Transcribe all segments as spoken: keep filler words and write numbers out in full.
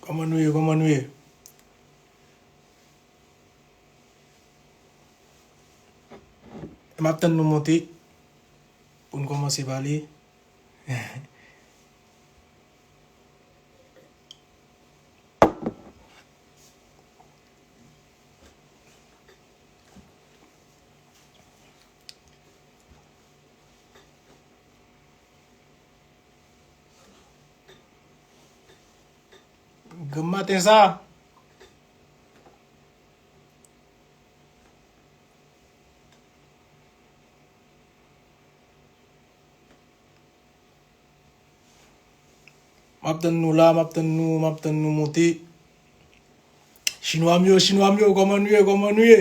Kòman nou ye? Kòman nou ye? M ap tann nou monte pou n kòmanse pale. Granm maten sa. M ap tann nou la, m ap tann nou, m ap tann nou monte. Chinwa m yo, chinwa m yo, kòman nou ye, kòman nou ye?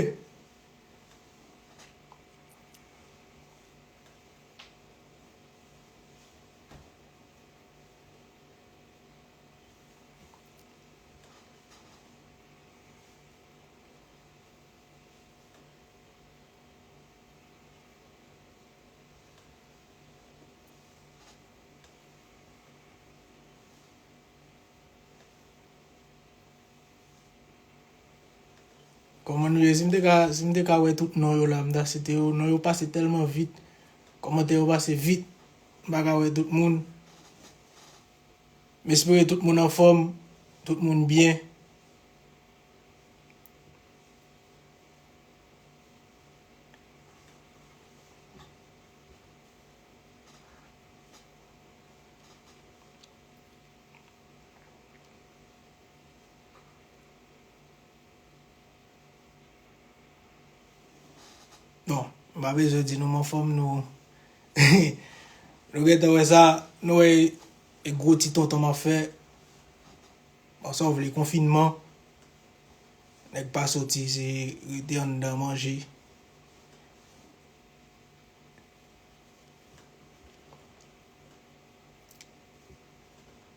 Kòman nou ye? Si m te ka, si m te ka wè tout non yo la, m ta site yo. Non yo pase tèlman vit. Kòmantè yo pase vit. M pa ka wè tout moun. M espere tout moun anfòm, tout moun byen. Bon, m pa bezwen di nou m anfòm, nou, nou gentan wè sa, nou wè e gwo ti tonton m ap fè. Bon, sa w vle, konfinman, nèg pa soti, se rete anndan manje.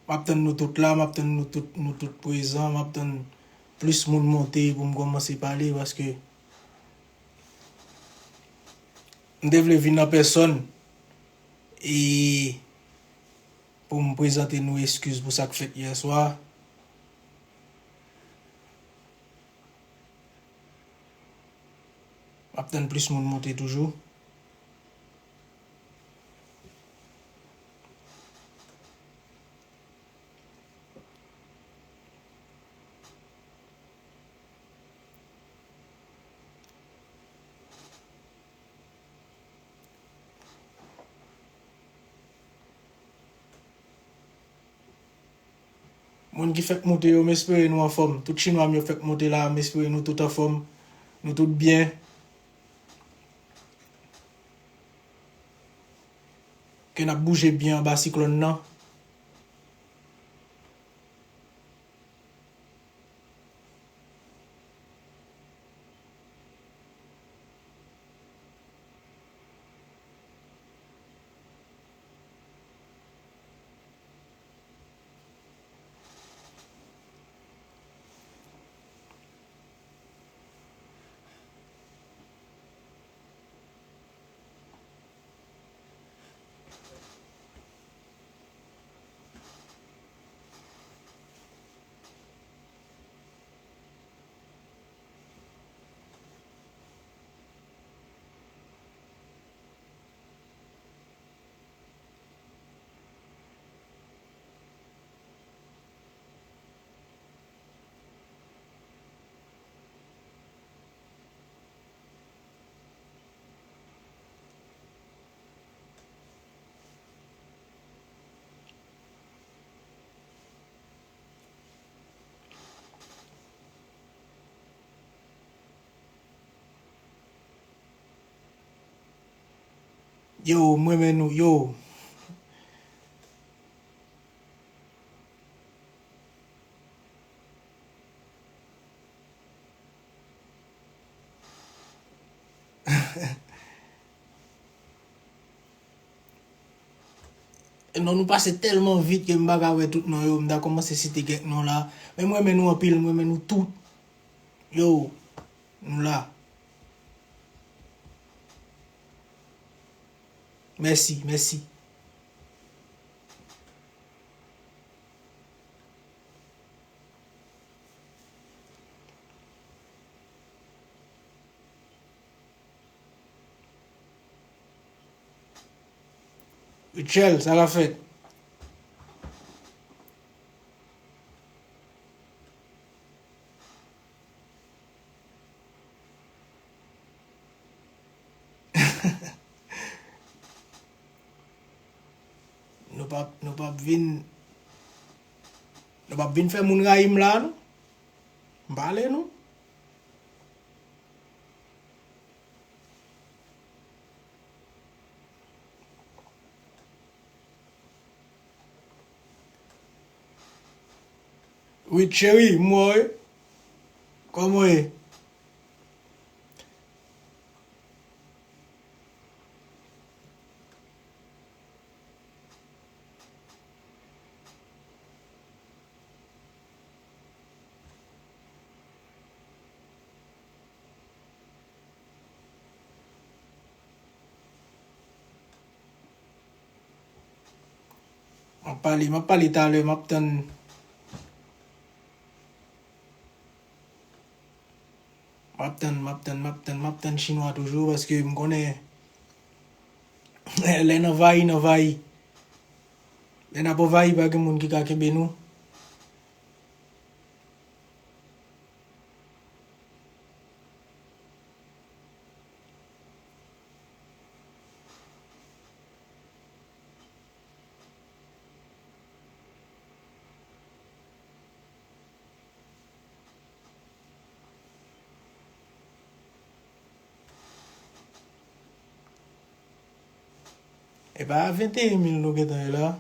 M ap tann nou tout la, m ap tann nou tout, nou tout prezan, m ap tann plis moun monte pou m kòmanse pale, paske m te vle vin an pèsòn e pou m prezante nou eskiz pou sa k fèt yè swa. M ap tann plis moun monte toujou. Moun ki fèk monte yo, m espere nou anfòm. Tout chinwa m yo fèk monte la, m espere nou tout anfòm. Nou tout byen. Ke n ap bouje byen anba siklòn nan. Yo, m renmen nou, yo. E non, nou pase tèlman vit ke m pa ka wè tout non yo. M ta kòmanse site kèk non la. Men m renmen nou anpil, m renmen nou tout. Yo, nou la. Mèsi, mèsi. Rachel, sa k ap fèt? Nou p ap, nou p ap vin, nou p ap vin fè moun rayi m la, non. M pale, non. Wi, cheri, m wè w wi. Kòman w ye? M ap pale, m ap pale talè, m ap tann. M ap tann, m ap tann, m ap tann, m ap tann chinwa toujou, paske m konnen lè n anvayi, n anvayi. Lè n ap anvayi, pa gen moun ki ka kenbe nou. E pa venteyen mil nou gentan ye la.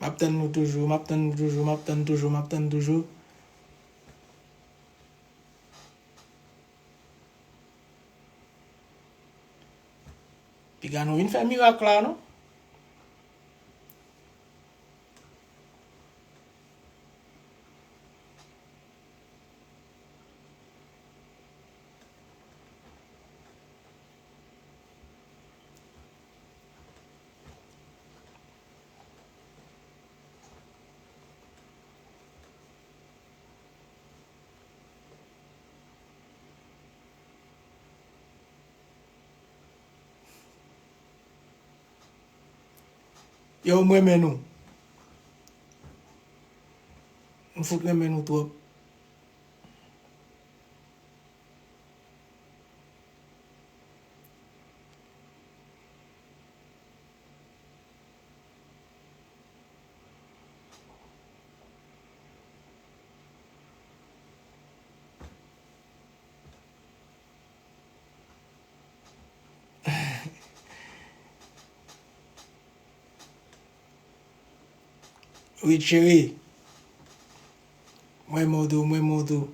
M ap tann nou toujou, m ap tann nou toujou, m ap tann toujou, m ap tann toujou. Piga nou vin fè mirak la, non? Yo, m renmen nou. M fout renmen nou twòp. Wi, cheri. Mwen renmen w tou, mwen renmen w tou.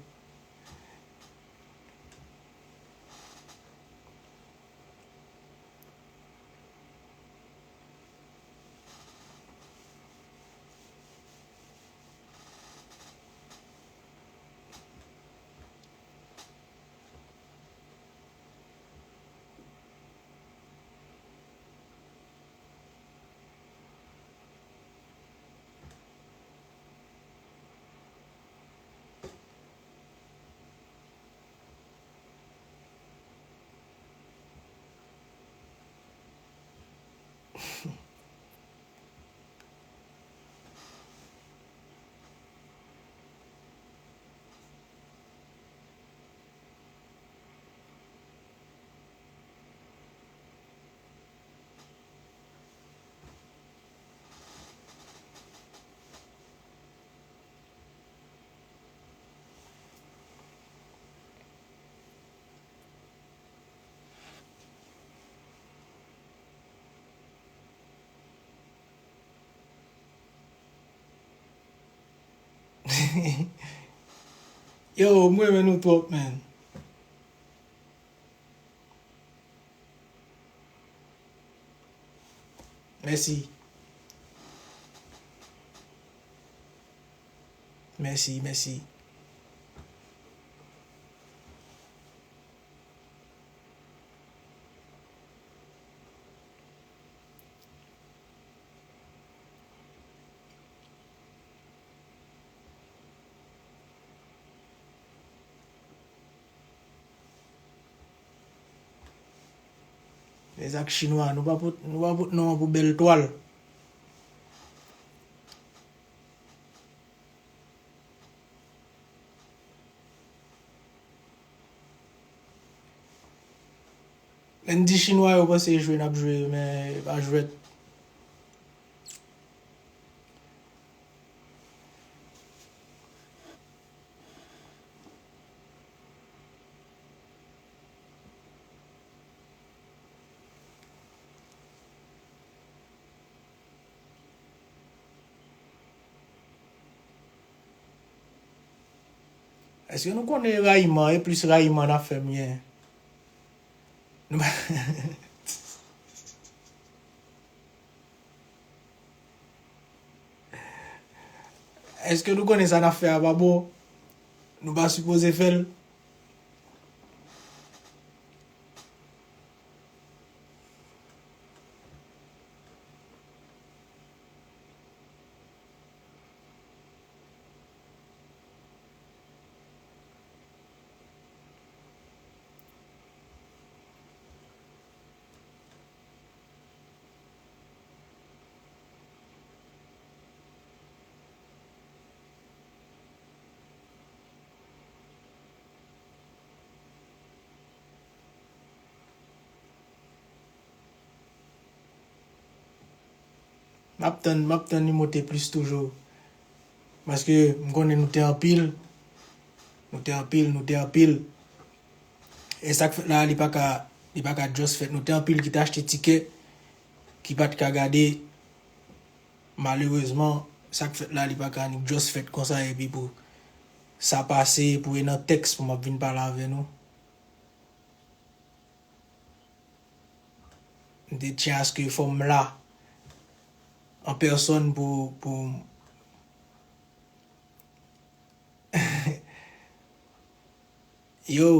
Yo, mwen renmen nou twòp, man. Mèsi. Mèsi, mèsi. Lèzak chinwa, nou pa pot, nou pa pot non an pou bèl twal. Lè n di chinwa yo panse e jwe n ap jwe, men e pa jwèt. Èske nou konnen rayiman, e plis rayiman n ap fè m gen? Nou pa- Èske nou konnen sa n ap fè a pa bon? Nou pa sipoze fè l. M ap tann, m ap tann li monte plis toujou. Paske m konnen nou te anpil. Nou te anpil, nou te anpil. E sa k fèt la, li pa ka, li pa ka just fèt. Nou te anpil ki te achte tikè, ki pa t ka gade. Malerezman, sa k fèt la, li pa ka annik just fèt konsa, epi pou sa pase, pou e nan tèks pou m ap vin pale avè nou. M te tyen aske fò m la an pèsòn pou, pou, yo.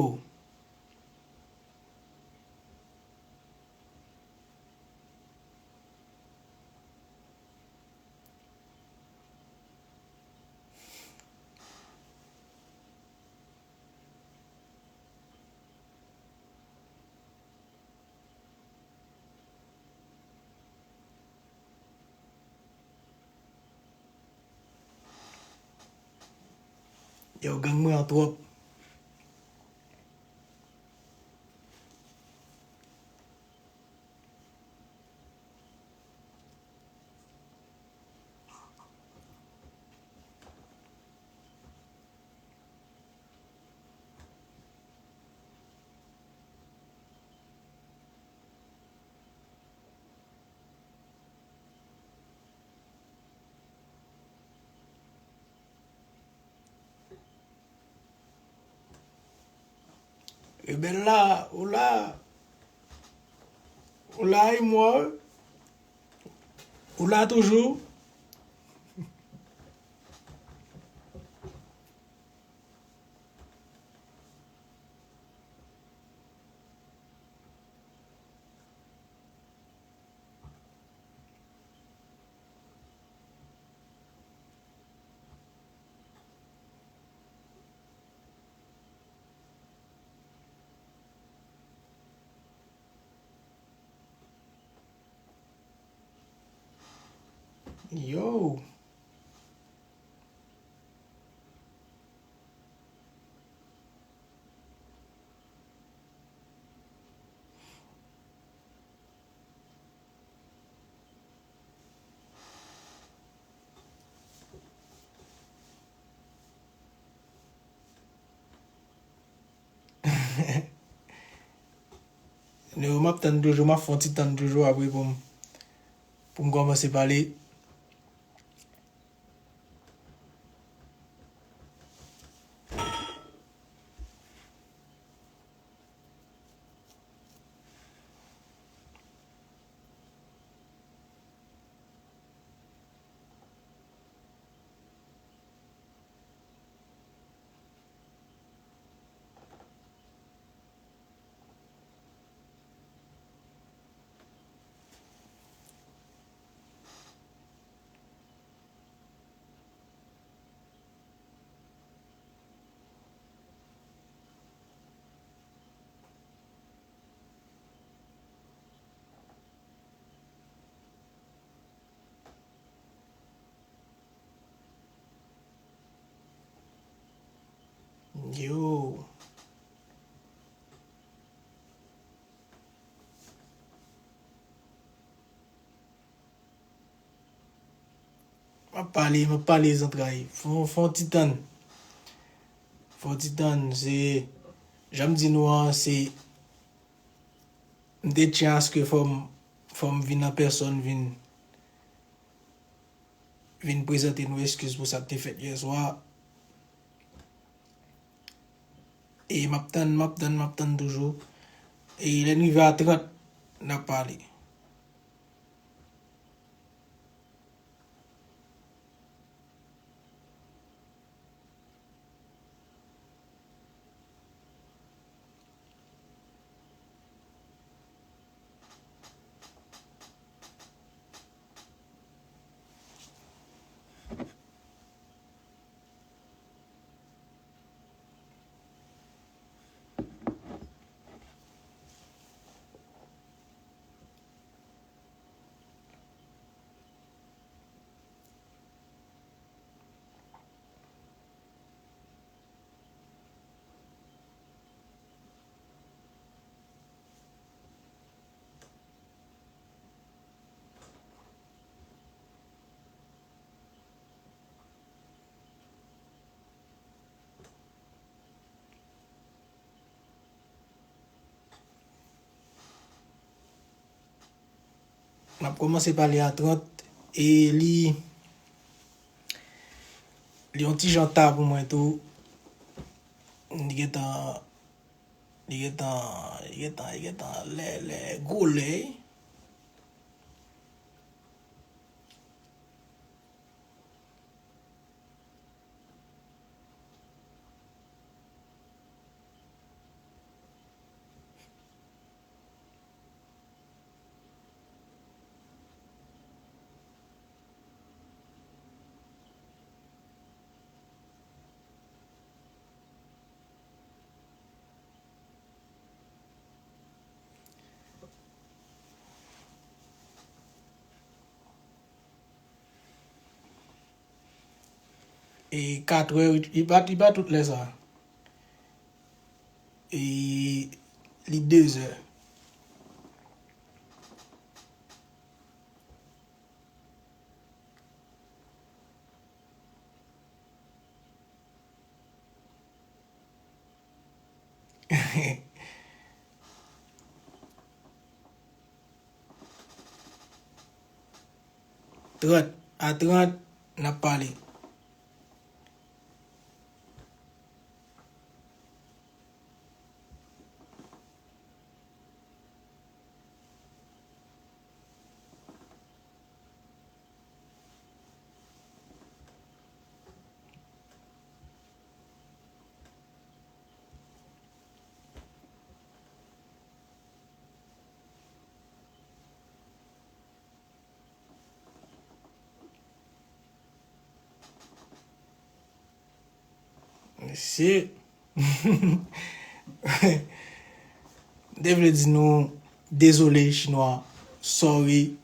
Yo, gang mwen an twòp. Rebèl la, ou la, ou la, e mò, ou la toujou. Yo. Yo, m ap tann toujou, m ap fè yon ti tann toujou apre pou m, pou m kòmanse pale. Yo. M ap pale, m ap pale zantray. Fon, fon ti tann. Fon ti tann, se, jan m di nou an, se, m te tyen aske fò m, fò m vin an pèsòn, vin, vin prezante nou eskiz pou sa k te fèt yè swa. E m ap tann, m ap tann, m ap tann toujou. E lè n rive a trant, n ap pale. M ap kòmanse pale a trant e li, li yon ti jan ta pou mwen tou. Li gentan, li gentan, li gentan, li gentan lè, lè, gwo lè. E katrè, li pa, li pa tout lè sa. E li dezè. Trant, a trant, n ap pale. Mesye. M te vle di nou dezole, chinwa. Sorry.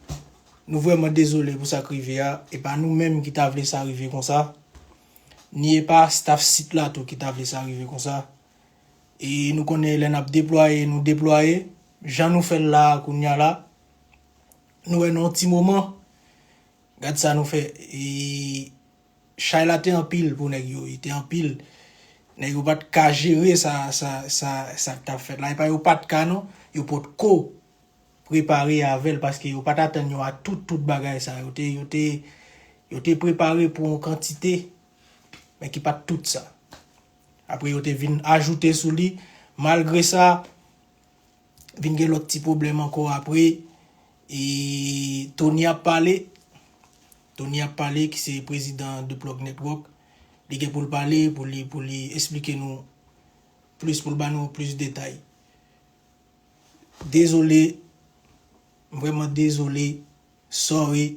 Nou vrèman dezole pou sa k rive a. E pa nou menm ki ta vle sa rive konsa. Ni e pa staff sit la tou ki ta vle sa rive konsa. E nou konnen lè n ap deplwaye, nou deplwaye. Jan nou fè l la a, kounye a la, nou wè nan yon ti moman, gad sa nou fè. E chay la te anpil pou nèg yo, li te anpil. Nèg yo pa t ka jere sa, sa, sa, sa k t ap fèt la. E pa yo pa t ka, non, yo potko prepare avè l, paske yo pa t atann yo a tout, tout bagay sa. Yo te, yo te, yo te prepare pou yon kantite, men ki pa t tout sa. Apre, yo te vin ajoute sou li. Malgre sa, vin gen lòt ti pwoblèm ankò apre. E Tony ap pale. Tony ap pale, ki se prezidan The Plug Network. Li gen pou l pale, pou li, pou li esplike nou plis, pou l ba nou plis detay. Dezole, m vrèman dezole, sorry.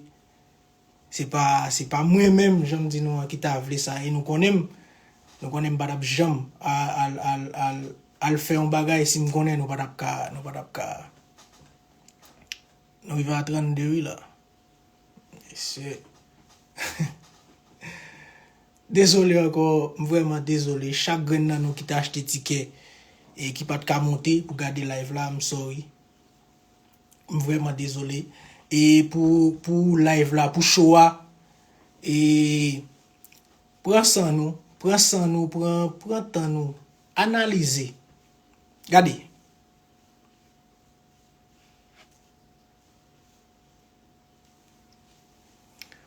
Se pa, se pa mwen menm, jan m di nou an, ki ta vle sa. E nou konnen m, nou konnen m pa t ap janm a-, al, al, al, al fè yon bagay si m konnen nou pa t ap ka, nou pa t ap ka. Nou rive a trannde wi la. Mesye. Dezole ankò, m vrèman dezole. Chak grenn nan nou ki te achte tikè e ki pa t ka monte pou gade live la, m sorry. M vrèman dezole. E pou, pou live la, pou show a, e pran san nou, pran san nou, pran, pran tan nou, analize. Gade.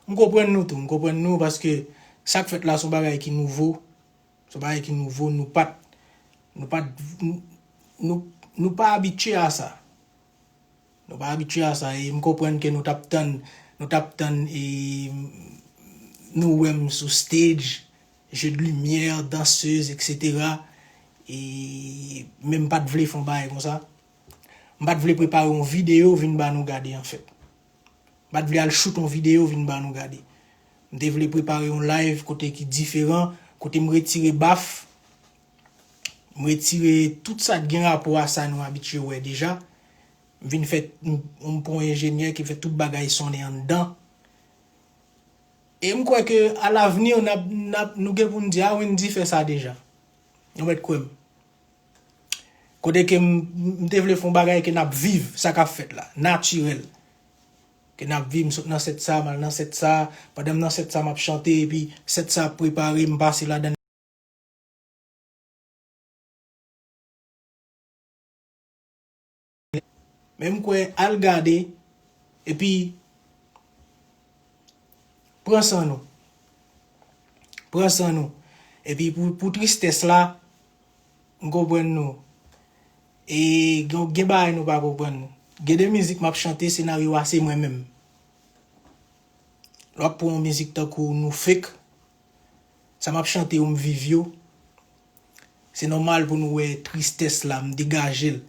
M konprann nou tou, m konprann nou paske sa k fèt la se yon bagay ki nouvo. Se yon bagay ki nouvo, nou pa t, nou pa t, nou, nou, nou pa abitye a sa. Nou pa abitye a sa, e m konprann ke nou t ap tann, nou t ap tann, e, nou wè m sou stage, jeu de lumière, dansez, et cetera. E, men m pa t vle fè yon bagay konsa. M pa t vle prepare yon videyo vin ba nou gade, anfèt. M pa t vle al shoot yon videyo vin ba nou gade. M te vle prepare yon live kote ki diferan, kote m retire baf, m retire tout sa k gen rapò a sa nou abitye wè deja. M vin fè, m, m pran yon enjenyè ki fè tout bagay sonnen anndan. E m kwè ke alavni, n ap, n ap, nou gen pou n di, "A, Wendy fè sa deja." Nou mèt kwè m. Kote ke m, m te vle fè yon bagay ke n ap viv, sa k ap fèt la, natirèl. Ke n ap viv, m sot nan sèt sa, m al nan sèt sa, pandan m nan sèt sa, m ap chante, epi sèt sa ap prepare, m pase ladan. Men m kwè, al gade, epi pran san nou. Pran san nou. Epi pou, pou tristès la, m konprann nou. E gen, gen bagay nou pa konprann. Gen de mizik m ap chante, senaryo a se mwen menm. Lè w ap pran yon mizik tankou Nou Fake, sa m ap chante yo, m viv yo. Se nòmal pou nou wè tristès la, m degaje l.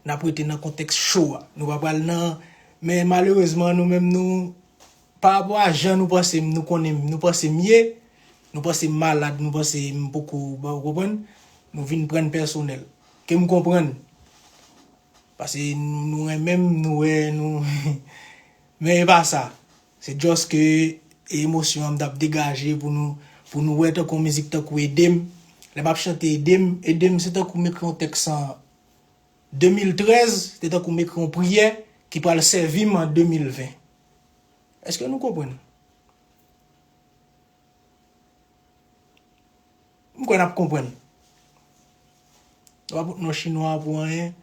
N ap rete nan kontèks cho a. Nou pa pral nan, men malerezman, nou menm nou, pa rapò a jan nou panse m, nou konnen m, nou panse m ye, nou panse m malad, nou panse m poko, ba, ou konprann? Nou vin pran n pèsonèl. Ke m konprann. Paske nou, nou renmen m, nou wè, nou, men e pa sa. Se just ke emosyon an m t ap degaje pou nou, pou nou wè tankou yon mizik tankou Ede m. Lè m ap chante Ede m, Ede m se tankou m ekri yon tèks an de mil trèz, se tankou m ekri yon priyè ki pral sèvi m an de mil ven. Èske nou konprann? M kwè n ap konprann. Nou pa pot non chinwa pou anyen,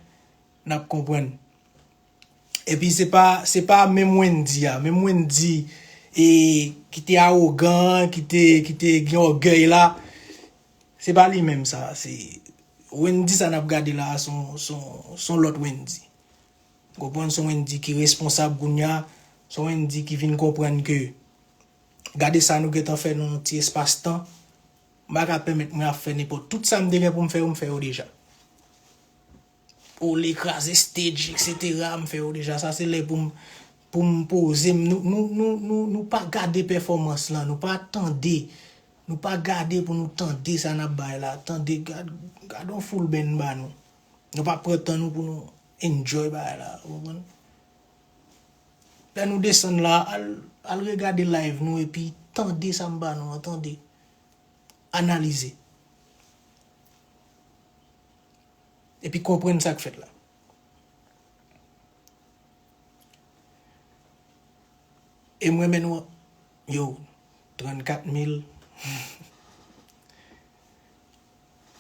n ap konprann. Epi se pa, se pa menm Wendy a, menm Wendy, e, ki te awogan, ki te, ki te gen ògèy la, se pa li menm sa, se Wendy sa n ap gade la, se yon, se yon, se yon lòt Wendy. Ou konprann, se yon Wendy ki responsab kounye a, se yon Wendy ki vin konprann ke gade sa nou gentan fè nan yon ti espas tan, m pa ka pèmèt mwen ap fè nenpòt. Tout sa m te gen pou m fè yo, m fè yo deja. Ole, kraze stage, et cetera, m fè yo deja. Sa se lè pou m, pou m poze m. Nou, nou, nou, nou, nou pa gade pèfòmans lan, nou pa tande, nou pa gade pou nou tande sa n ap bay la. Tande, gad, gad yon full band ba nou. Nou pa pran tan nou pou nou enjoy bagay la, ou konprann? Lè nou desann la, al, al regade live nou epi tande sa m ba nou an, tande. Analize. Epi konprann sa k fèt la. E m renmen nou, yo, trannkat mil.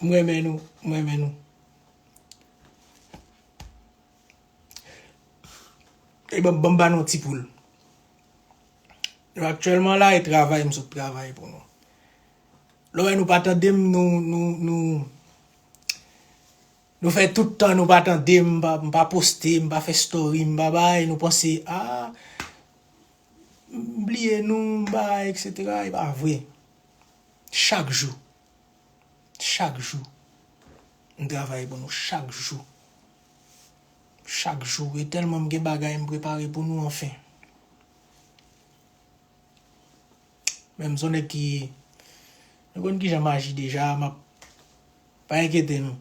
M renmen nou, m renmen nou. E ban, ban m ba nou yon ti poul. Nou aktyèlman la, e travay, m sot travay pou nou. Lè w wè nou pa tande m, nou, nou, nou, nou fè tout tan nou pa tande m, m pa, m pa poste, m pa fè story, m pa bay, nou panse, a, m bliye nou, m bay, et cetera. E pa vre. Chak jou. Chak jou. M travay pou nou chak jou. Chak jou. E tèlman m gen bagay m prepare pou nou, anfen. Men m se yon nèg ki, nou konn kijan m aji deja, m ap, pa enkyete nou.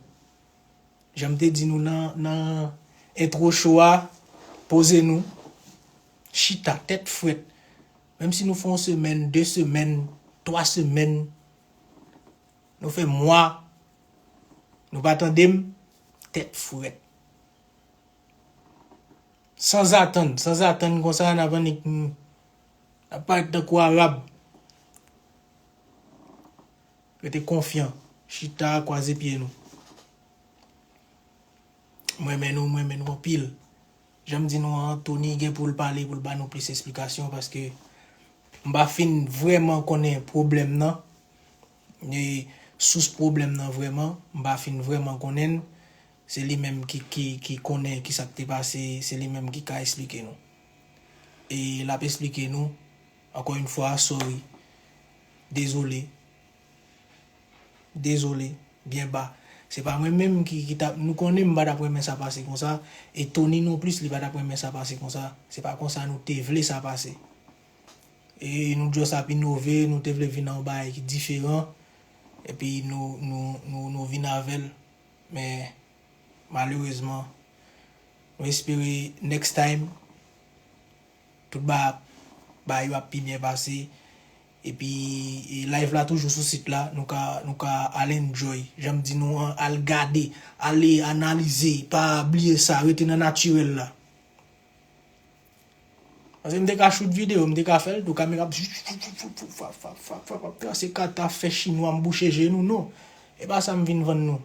Jan m te di nou nan, nan entwo show a, poze nou, chita, tèt frèt. Menm si nou fè yon semèn, de semèn, twa semèn, nou fè mwa, nou pa tande m, tèt frèt. Sanzatann, sanzatann konsa, n ap annik, n ap parèt tankou Arab. Rete konfyan, chita, kwaze pye nou. Mwen renmen nou, mwen renmen nou anpil. Jan m di nou an, Tony gen pou l pale, pou l ba nou plis esplikasyon, paske m pa fin vrèman konnen pwoblèm nan. E sous pwoblèm nan vrèman, m pa fin vrèman konnen l. Se li menm ki, ki, ki konnen ki sa k te pase, se li menm ki ka esplike nou. E l ap esplike nou, ankò yon fwa, sorry. Dezole. Dezole, byen ba. Se pa mwen menm ki, ki t ap, nou konnen m pa t ap renmen sa pase konsa, e Tony non plis, li pa t ap renmen sa pase konsa. Se pa konsa nou te vle sa pase. E nou just ap inove, nou te vle vin a yon bagay ki diferan, epi nou, nou, nou, nou vin avè l. Men, malerezman, nou espere next time, tout ba, ba yo ap pi byen pase. Epi, e live la toujou sou sit la, nou ka, nou ka al enjoy. Jan m di nou an, al gade, ale analize, pa bliye sa, rete nan natirèl la. Paske m te ka shoot videyo, m te ka fè l tou, kamera ap ap trase kata, fè chinwa m bouche je nou, non. E pa sa m vin vann nou.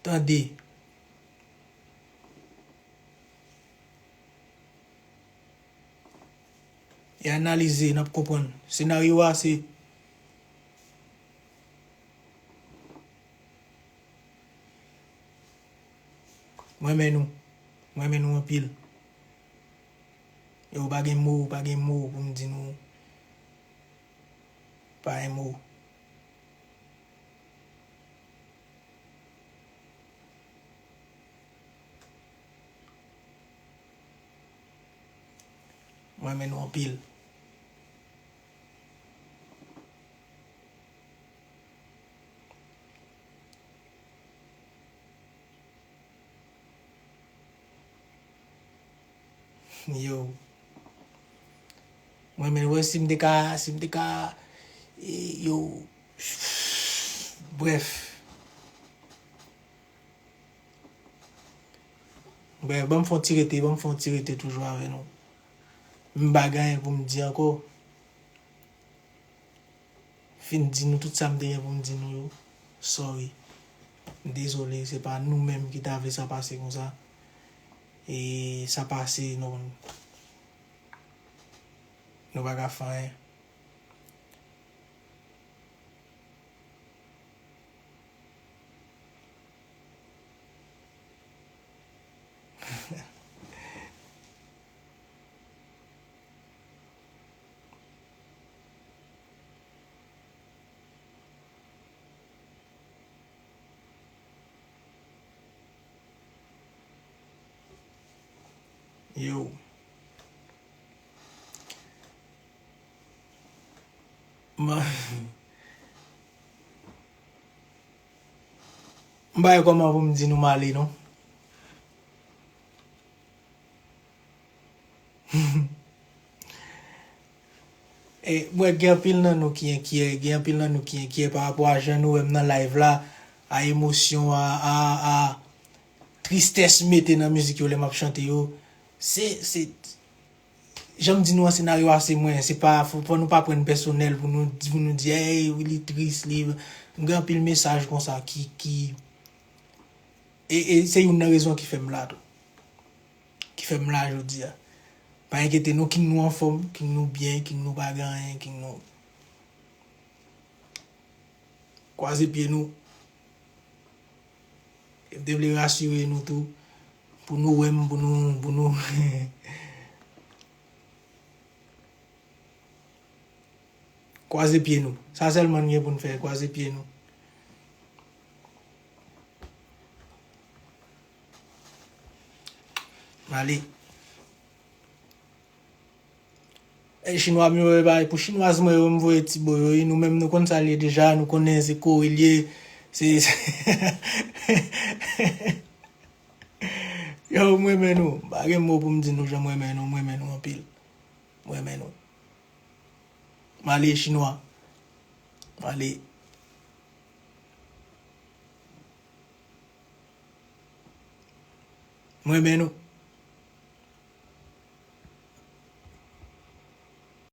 Tande. E analize, n ap konprann. Senaryo a se Mwen renmen nou. Mwen renmen nou anpil. Yo, pa gen mo, pa gen mo pou m di nou. Pa gen mo. Mwen renmen nou anpil. Yo. Mwen menm, wè, si m te ka, si m te ka, e, yo, brèf. Brèf, ban m fè yon ti rete, ban m fè yon ti rete toujou avè nou. M pa gen anyen pou m di ankò. Fin di nou tout sa m te gen pou m di nou yo. Sorry. M dezole, se pa nou menm ki ta vle sa pase konsa. E sa pase, nou, nou pa ka fè anyen. Yo. Ma-, m pa wè kòman pou m di nou m ale, non. E, m wè gen anpil nan nou ki enkyè, gen anpil nan nou ki enkyè pa rapò a jan nou wè m nan live la, a emosyon, a, a, a tristès m mete nan mizik yo lè m ap chante yo. Se, se, jan m di nou an, senaryo a se mwen, se pa, fò, fò nou pa pran l pèsonèl pou nou, pou nou di, "Ey, wi, li tris, li," m gen anpil mesaj konsa ki, ki, e, e se youn nan rezon ki fè m la tou. Ki fè m la jodi a. Pa enkyete nou, king nou anfòm, king nou byen, king nou pa gen anyen, king nou kwaze pye nou. E m te vle rasire nou tou, pou nou wè m, pou nou, pou nou kwaze pye nou. Sa sèlman n gen pou n fè, kwaze pye nou. M ale. E chinwa m yo, e bay pou chinwaz mwen yo, m voye ti bo yo, wi, nou menm nou konn sa l ye deja, nou konnen se kore l ye, se, se, yo, m renmen nou, m pa gen mo pou m di nou jan m renmen nou, m renmen nou anpil. M renmen nou. M ale chinwa. M ale. M renmen nou.